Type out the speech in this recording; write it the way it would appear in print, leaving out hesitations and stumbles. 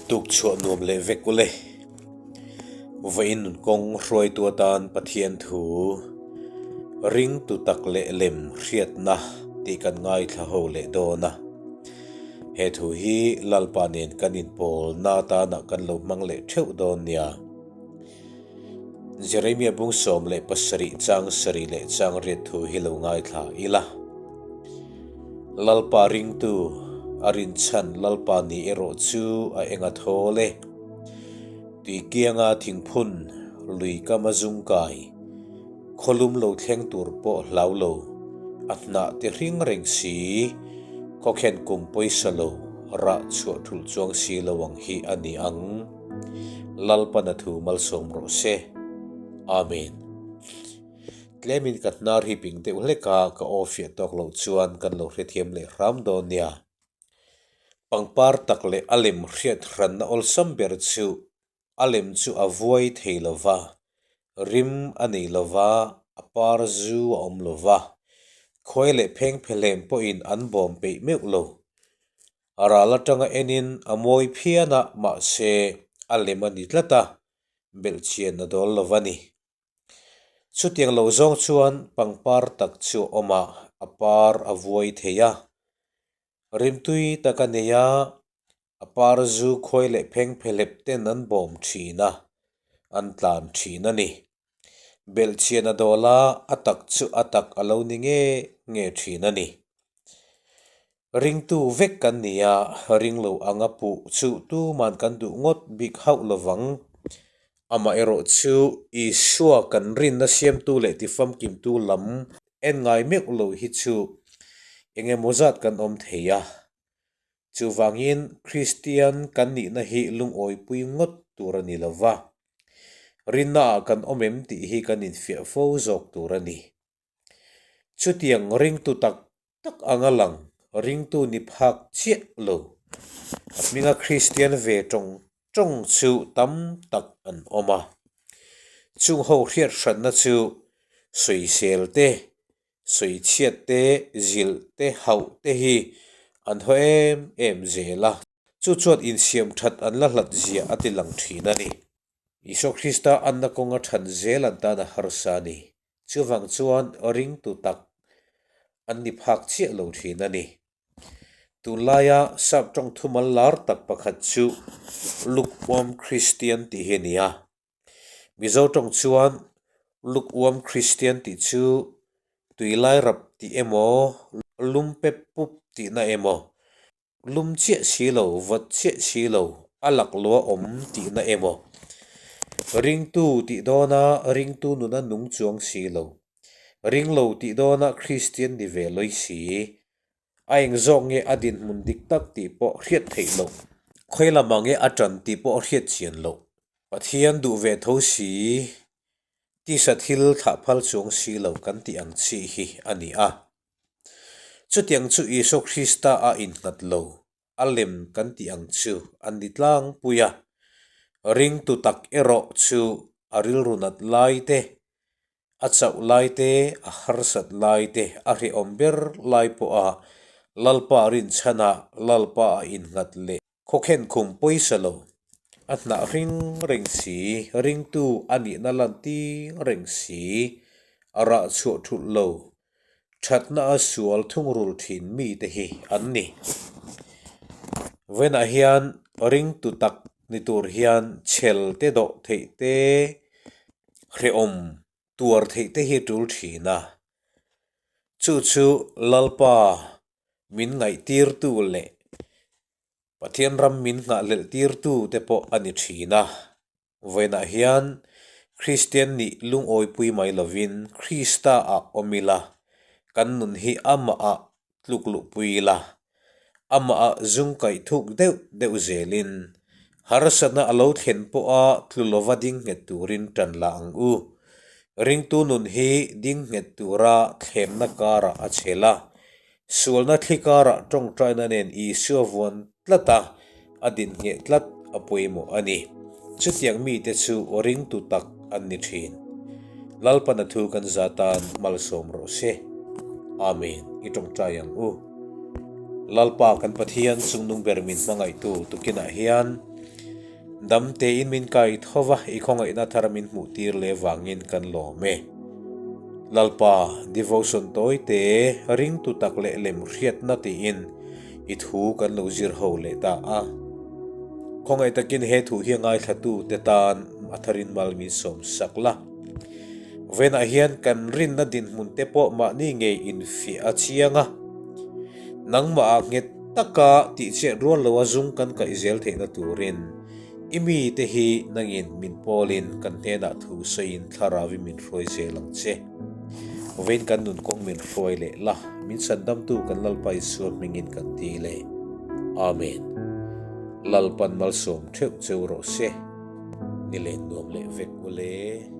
Tuk chhuah nuam leh vek ule. Vawiin nun kawng hruaitu atan Pathian thu ringtu tak leh lem hriatna tih kan ngaithla ho leh dawn a. He thu hi Lalpa nen kan inpawlna atana kan lo hmang leh theuh dawn nia. Jeremia bung 17 chang sarih leh chang riat thu hi lo ngaithla ila. Lalpa ringtu a rinchhan Lalpa ni erawh chu a eng a thawl e. Tui kianga thingphun lui kam a zung kai, khawlum lo thleng tur pawh hlau lo, a hnah ti hring reng si, khawkhen kum pawisa lo rah chhuah thulh chuang si lo ang hi a ni ang. Lalpana thu malsawm rawh se. Amen. Tlemin ka hnar hi ping deuh hlek a, ka aw fiah tawk loh chuan kan lo hrethiam leh hram dawn nia. Pangpar tak leh a lem hriat hranna awlsam ber chu a lem chu a vuai thei lo va, rim a nei lo va, a par zu a awm lo va, khuai leh pheng phehlem pawhin an bawm peih meuh lo. A ral atanga enin a mawi phian a, mahse a lem a ni tlat a, belhchian a dawl lo va ni. Chutiang lo zawng chuan pangpar tak chu a awm a, a par a vuai thei a. Rimtui tak a nei a, a par zu khawi leh pheng phehlep ten an bawm thin a, an tlan thin a ni. Belhchian a dawl a, a tak chu a tak a lo ni nge nge thin a ni. Ringtu vek kan ni a, ringlo anga puh chu tuman kan duh ngawt bik hauh lovang. Amaherawh chu Isua kan rinna siamtu leh tifamkimtu lam en ngai meuh lo hi chu eng emaw zat kan awm thei a. Chuvangin Kristian kan nihna hi lungawipui ngawt tur a ni lo va, rinnaah kan awm em tih hi kan infiah fo zawk tur a ni. Chutiang ringtu tak tak anga lang ringtu ni phak chiah lo, a hminga Kristian ve tawng tawng chu tam tak an awm a. Chung ho hriat hranna chu sawisel te, sawichhiat te, zilh te, hauh te hi an haw em em zel a. Chu chuan insiam that an la hlat zia a ti lang thin a ni. Isua Krista anna kawnga than zel an tan a harsa a ni. Chuvang chuan ringtu tak an ni phak chiah lo thin a ni. Tunlaia sap tawng thumal lar tak pakhat chu Lukewarm Christian tih hi a ni a. Mizo tawng chuan Lukewarm Christian tih chu tuilai rap tih emaw, lum pep pup tihna emaw, Lum chiah si lo, vawt chiah si lo, a laklua awm tihna emaw? Ringtu tih dawna ringtu nuna nung chuang si lo, ringlo tih dawna Kristian ni ve lawi si, a eng zawk nge a dinhmun dik tak tih pawh hriat theih loh, khawi lamah nge a ṭan tih pawh hriat chian loh, Pathian duh ve tho si, tisa thil thlah phal chuang si lo kan tih ang chi hi a ni a. Chutiang chu Isua Krista a innghat lo, a lem kan tih ang chu an ni tlangpui a. Ringtu tak erawh chu a rilru nat lai te, a chauh lai te, a harsat lai te, a hrehawm ber lai pawha Lalpa rinchhana Lalpa a innghat leh Khawkhen khum pawisa lo, a hnah ring reng si, ringtu a nihna lantir reng si, a rah chhuah thulh lo, thatna a sual thungrul thin mite hi an ni. Vawiinah hian ringtu tak ni tur hian chhel te dawh theih te, hrehawm tuar theih te hi tul thin a, chu chu Lalpa min ngaihtirtu leh Pathian ram min nghahhlelhtirtu te pawh a ni thin a. Vawiinah hian Kristian nih lungawipui mai lovin Krista ah awm ila, kan nun hi amah ah tluk luhpui ila, amah ah zung kaih thuk deuh deuh zelin harsatna a lo thlen pawha tlu lova ding nghet turin tan la ang u. Ringtu nun hi ding nghet tura thlemna karah a chhel a, Sualna thli karah tawngtaina nen Isua vuan tlat a, a din ngheh tlat a pawimawh a ni. Chutiang mite chu ringtu tak an ni thin. Lalpana thu kan za tan malsawm rawh se. Amen. I tawngtai ang u. Lalpa kan Pathian chungnung ber min hmangaihtu tukinah hian. Dam tein min kai tho va, i khawngaihna thar min hmuh tir leh vangin kan lawm e. Lalpa, devotion tawi te, ringtu tak leh lem hriatna tiin i thu kan lo zir ho leh ta a. Khawngaih takin he thu hi a ngaithlatu te tan a tharin mal min sawm sak la. Venah hian kan rinna dinhmun te pawh mahni ngei infiah a chiang a. Nangmah ah nghet taka tihchiat rual loa zung kan kaih zel theihna turin i mite hi nangin min pawlin kan hnenah thu sawiin thlarauin min hruai zel ang che. Vawiin kan nun kawng min hruai leh la, min chhandamtu kan Lalpa Isua hmingin kan ti leh. Amen. Lalpan malsawm theuh cheu rawh se. Ni len nuam leh vek ule.